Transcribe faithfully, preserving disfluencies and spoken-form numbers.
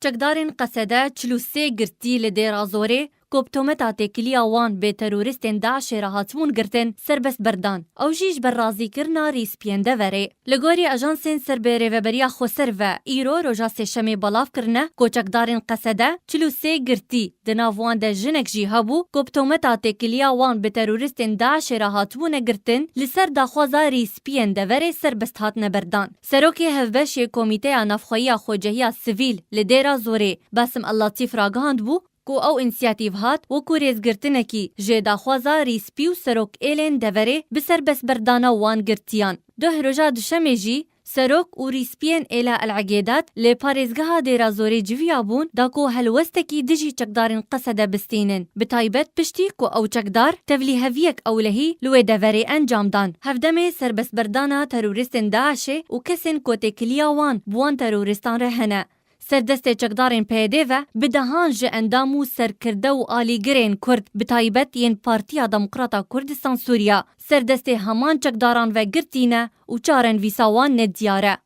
Çekdarên Qesede çil û sê girtî li Dêra Zorê, ku bi tometa têkiliya wan bi terorîstên DAIŞê re hatibûn girtin, serbest berdan. Ew jî ji ber razîkirina rîspiyên deverê. Li gorî ajansên ser bi Rêveberiya Xweser ve, îro roja Sêşemê belav kirine ku çekdarên Qesede çil û sê girtî, di nav wan de jinek jî hebû ku bi tometa têkiliya wan bi terorîstên DAIŞê re hatibûne girtin, li ser daxwaza rîspiyên deverê serbest hatine berdan. Serokê Hevbeş yê Komîteya Navxweyiya Xwecehiya Sivîl li Dêra Zorê, Basim El Latîf ragihandbû ku ew însiyatîv hat wekû rêzgirtinekî ji daxwaza rîspî û serok êlên deverê bi serbestberdana wan girtiyan. Duh roja Duşemê jî serok û rîspiyên êla El Egêdat li parêzgeha Dêra Zorê civiyabûn da ku helwestekî dijî çekdarên Qesede bistînin, bi taybet piştî ku ew çekdar tevlîheviyek ewlehî li wê deverê encam dan. Hevdemê serbestberdana terorîstên DAIŞê û kesên ku têkiliya wan bi wan terorîstan re hene. Serdestê çekdarên P Y D ve bi dehan ji endam û serkirde û alîgirên Kurd, bi taybet yên Partiya Demokrata Kurdistan Sûriya, serdestê heman çekdaran ve girtî ne û çarenvîsa wan nediyar e.